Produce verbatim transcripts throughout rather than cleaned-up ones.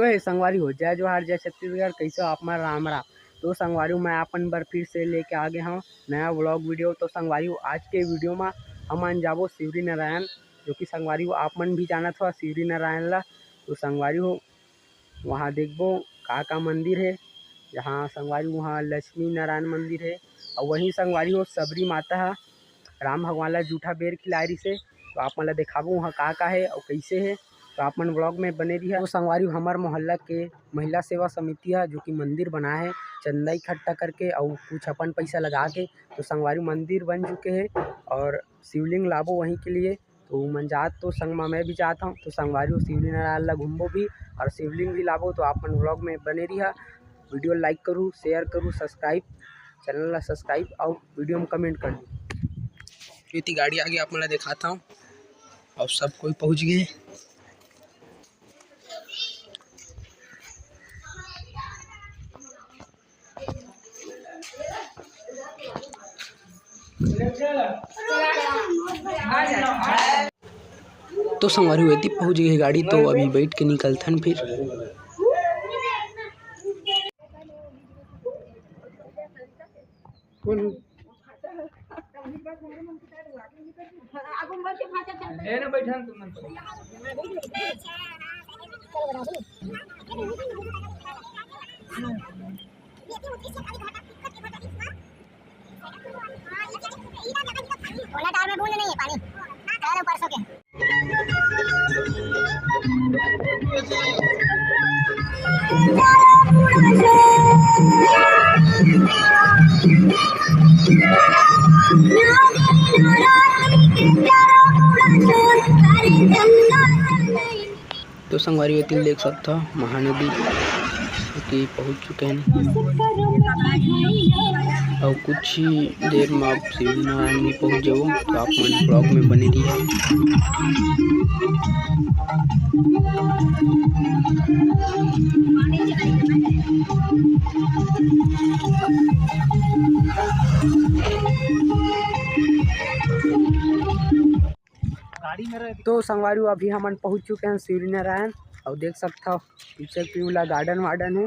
हे संगवारी हो, जय जोहार, जय छत्तीसगढ़, कइसे हो आप मन? राम राम। तो संगवारी हो, मैं अपन बर फिर से लेके आ गे हंव नया vlog video। तो संगवारी हो, आज के video म हमन जाबो शिवरी नारायण, जो कि संगवारी हो, आप मन भी जानत हो शिवरी नारायण ला। तो संगवारी हो, वहाँ देखबो का का मंदिर हे। जहाँ संगवारी हो, वहाँ लक्ष्मी नारायण मंदिर हे, अउ वहीं संगवारी हो, सबरी माता ह राम भगवान ला जूठा बेर खिलाए रिहिसे। तो आप मन ला देखाबो वहाँ का का हे अउ कइसे हे, तो आप मन vlog में बने रिहा। तो संगवारी हो, हमर मोहल्ला के महिला सेवा समिति ह, जो कि मंदिर बनाए हे चंदा इकट्ठा करके अउ कुछ अपन पैसा लगा के, तो संगवारी हो, मंदिर बन चुके हे अउ शिवलिंग लाबो वहीं के लिए। तो मन जात तो संग मा मैं भी जात हंव। तो संगवारी हो, शिवरी नारायण ला घूमबो भी अउ शिवलिंग भी लाबो। तो आप मन vlog में बने रिहा, video like करू, share करू, subscribe, channel ला subscribe अउ video में comment कर दू। एती गाड़ी आगे आप मन ला देखात हंव अउ सब कोई पहुंच गे। तो संगवारी हो, एती पहुंच गे गाड़ी, तो अभी बैठ के निकलथन फिर। ओला टायर में बूंद नहीं है पानी, कल परसों के। तो संगवारी हो, एती देख सकत हो महानदी कि पहुंच चुके हैं। अउ कुछ ही देर में आप शिवरी नारायण भी पहुंच जाओ, तो आप मन vlog में बने रहिए। तो संगवारी हो, अभी हमन पहुंच चुके हैं शिवरी नारायण। अउ देख सकत हो पीछे पीला garden वार्डन हे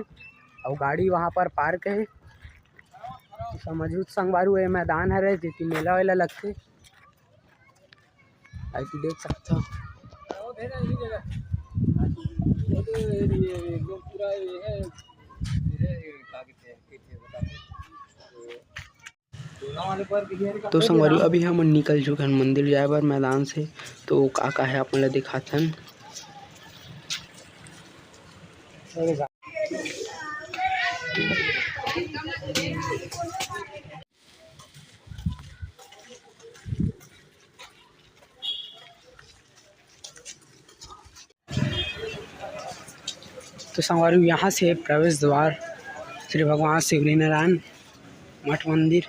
अउ गाड़ी वहाँ पर park हे। तो समझू संगवारी हो, ये मैदान हरे जेती मेला वेला लगथे। आई तो देख सकत हो। तो संगवारी हो, अभी हमन निकल चुके हन मंदिर जाए बर मैदान से। तो का का हे आप मन ला दिखाथन। तो संगवारी हो, यहाँ से प्रवेश द्वार श्री भगवान शिवरी नारायण मठ मंदिर,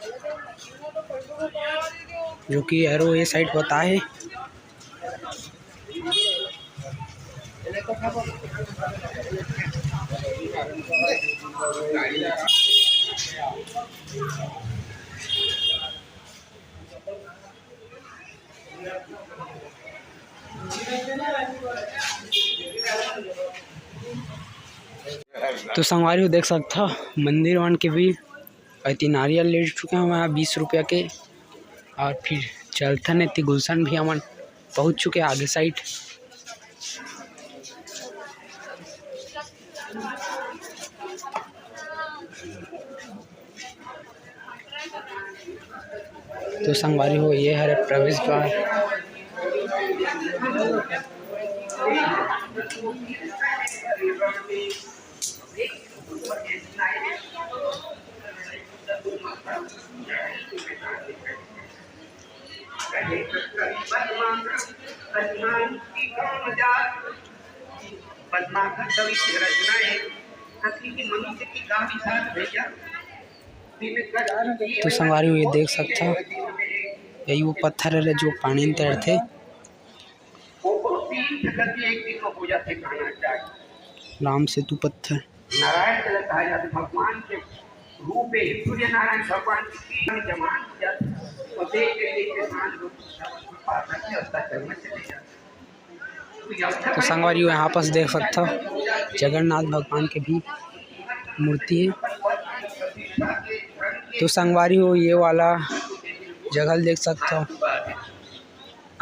जो कि arrow ये side बताए हे। तो संगवारी हो, देख सकत हो मंदिर मन के भी एती नारियल ले चुके हैं वहाँ बीस रुपया के, अउ फिर चलथन एती गुलशन भी हमन पहुँच चुके आगे side। तो संगवारी हो, ये हरे प्रवेश द्वार। तो संगवारी हो, ये देख सकत हो, यही वो पत्थर हरे जो पानी में तैरथे। राम सेतु पत्थर। नारायण के कहा जाता है, भगवान के रूप में सूर्य नारायण भगवान की जमान किया, तो देख के इंसान लोग पार करके उसका जन्म चले जाते हैं। तो संगवारी हो, यहाँ पास देख सकथव, जगन्नाथ भगवान के भी मूर्ति हे। तो संगवारी हो, ये वाला जगह ल देख सकथव,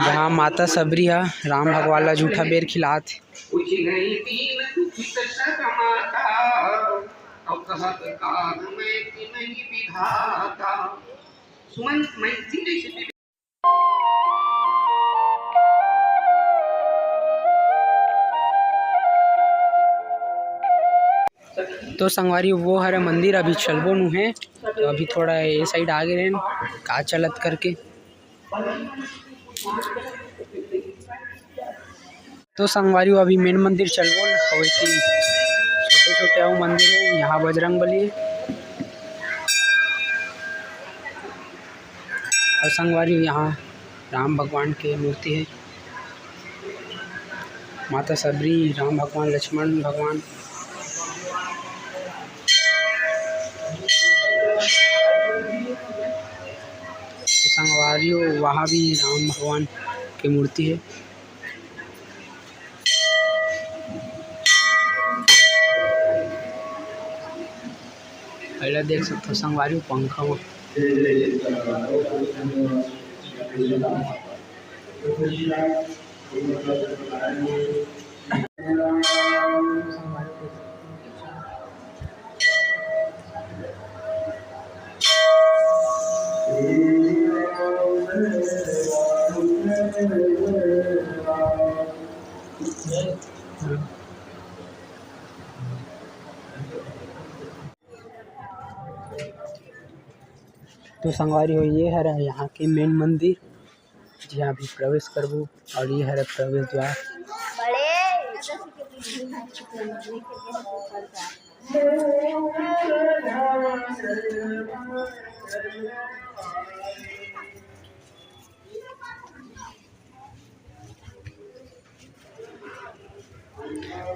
जहाँ माता सबरी ह राम भगवान ला जूठा बेर खिलात हे। तो संगवारी, वो हरे मंदिर, अभी चलबो नु हे, तो अभी थोड़ा ये side आगे रहेन, का चलत करके। तो संगवारी हो, अभी main मंदिर चलबो न, अउ एती छोटे-छोटे अउ मंदिर हे, यहाँ बजरंग बली हे। अउ संगवारी हो, यहाँ राम भगवान के मूर्ति हे, माता सबरी, राम भगवान, लक्ष्मण भगवान। तो संगवारी हो, वहाँ भी राम भगवान के मूर्ति हे। एला देख सकथव संगवारी हो, पंखा म। तो संगवारी हो, ये हरे यहाँ के main मंदिर, जिहाँ भी प्रवेश करबो, अउ ये हरे प्रवेश द्वार।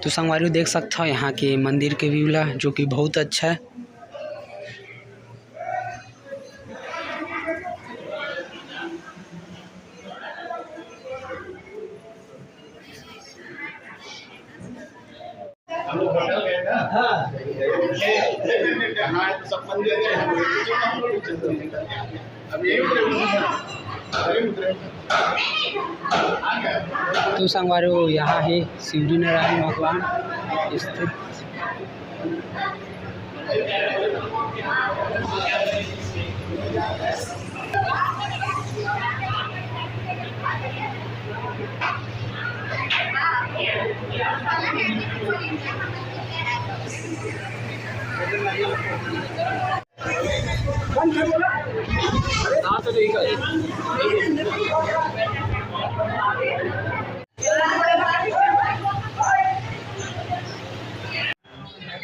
तो संगवारी हो, देख सकथव यहाँ के मंदिर के view ला, जो कि बहुत अच्छा हे। तो संगवारी हो, यहाँ हे शिवरी नारायण भगवान स्थित।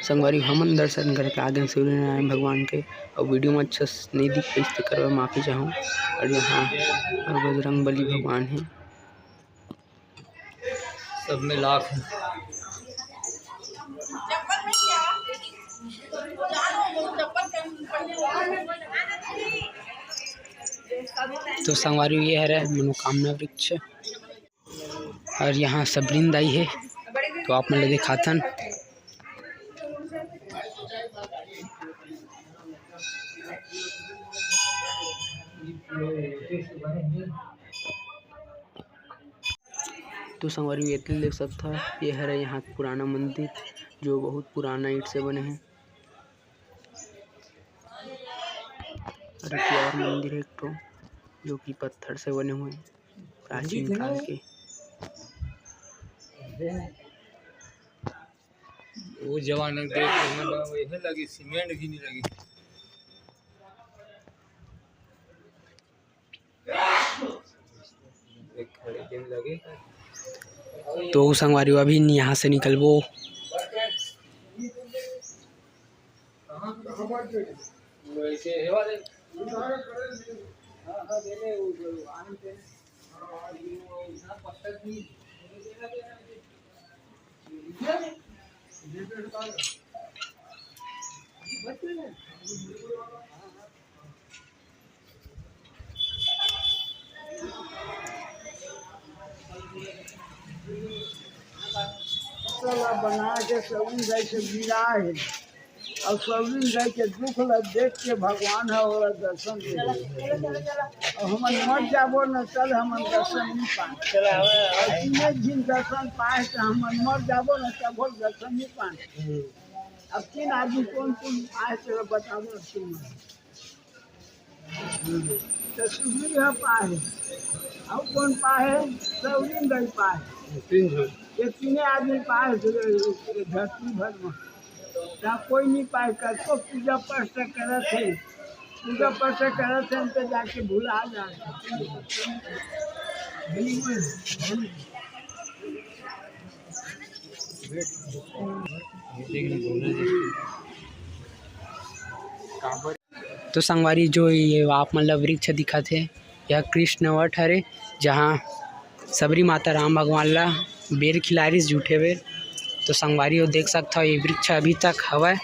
संगवारी, हमन दर्शन करके आ गेन सूर्यनारायण भगवान के, अउ video में अच्छा से नइ दिख पाइस, तेकर बर माफी चाहूँ। अउ यहाँ अउ बजरंग बली भगवान हे। सब में लाख है। तो संगवारी, ये हरे मनोकामना वृक्ष, अउ यहाँ सबरीन दाई हे, तो आप मन ल दिखाथन। तो संगवारी, ये देख सकथव, ये हरे यहाँ के पुराना मंदिर, जो बहुत पुराना ईंट से बने हे। अरे, प्यार मंदिर हे एक ठो, जो कि पत्थर से बने हुए हे, प्राचीन काल के। वो जमाना के देख के ना, वही लगी, सीमेंट भी नहीं लगी। तो संगवारी, अभी यहाँ से निकलबो। बना के सौरी दाई के गिरा हे, अउ सौरी दाई के दुख ला देख के भगवान ह ओला दर्शन दे। अउ हमन मर जाबो न, तब हमन दर्शन नहीं पाए। अउ तीने झिन दर्शन पाए, त हमन मर जाबो न, तब दर्शन नहीं पाए। अब तीन आदमी कौन कौन आए, तेला बताबो अब तुम। त सुधीर ह पाए, अउ कौन पाए? सौरी दाई पाए। तीन झन। ये तीने आदमी पाए हे धरती भर में। यहाँ कोई नहीं पाए, कतको पूजा पाठ से करत हे, पूजा पाठ से करत हे, हम तो जाके भुला जाए। तो संगवारी, जो ये आप मन ला वृक्ष दिखत हे, यह कृष्ण वट हरे, जहाँ सबरी माता राम भगवान ला बेर खिलारिस जूठे बेर। तो संगवारी हो देख सकथव, ये वृक्ष अभी तक हवय।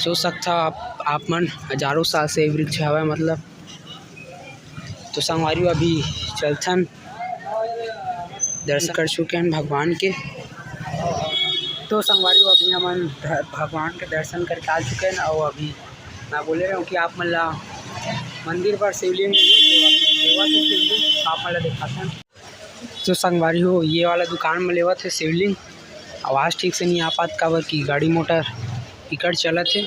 सोच सकथव आप, आप मन हजारों साल से ये वृक्ष हवय, मतलब। तो संगवारी हो अभी चलथन, दर्शन कर चुके हैं भगवान के। तो संगवारी हो अभी हमन ध-, भगवान के दर्शन करके आ चुके हैं, और अभी मैं बोले रहे हूँ कि आप मन ला मंदिर पर शिवलिंग मिली, तो अभी सेवा के शिवलिंग आप मन ला दिखाते हैं। तो संगवारी हो, ये वाला दुकान में लेवत हे शिवलिंग। आवाज़ ठीक से नहीं आ पात, काबर कि गाड़ी मोटर इकड़ चलत हे।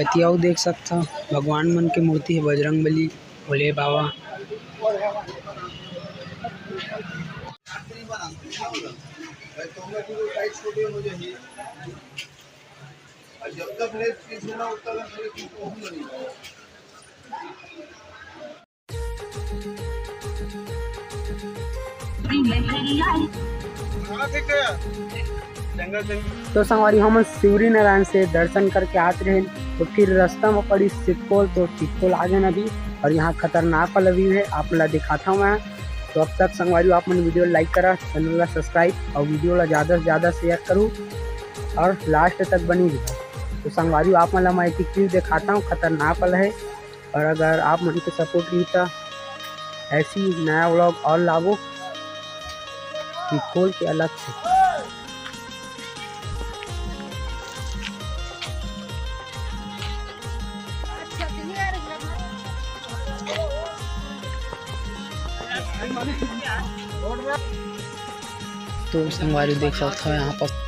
एती अउ देख सकथव, भगवान मन के मूर्ति हे, बजरंग बली, भोले बाबा। तो संगवारी, हमन शिवरी नारायण से दर्शन करके आत रहेन, तो फिर रास्ता में पड़ी सितकोल, तो सितकोल आ गेन अभी, और यहाँ खतरनाक वाला view है, आप ला दिखाता हूँ मैं। तो अब तक संगवारी, आप मन video like करा, channel ला subscribe और video ला ज़्यादा से ज़्यादा share करू और last तक बनी रहा। तो संगवारी, आप मन ला मैं एक view दिखाता हूँ, खतरनाक वाला है। और अगर आप मन के support रही, तो ऐसी नया vlog और लाबो, कि खोल के अलग से। तो संगवारी, देख सकते हो यहाँ पर।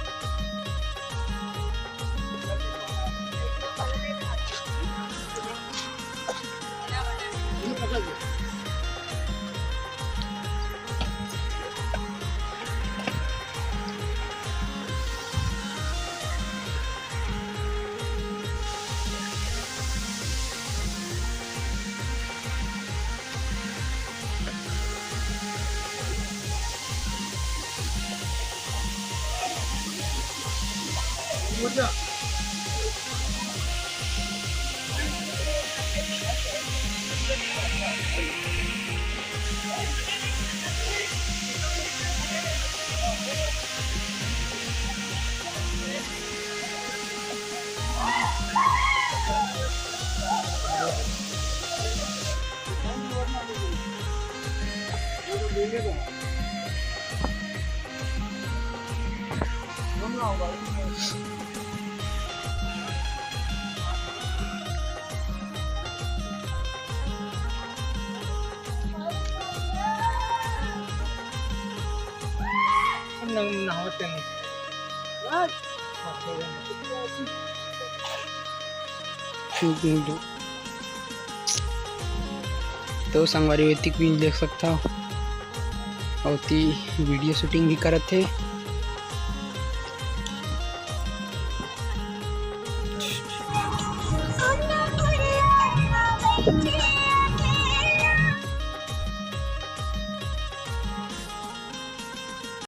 तो संगवारी, एतिक भी देख सकता हो, अउ ती video shooting भी करत हे।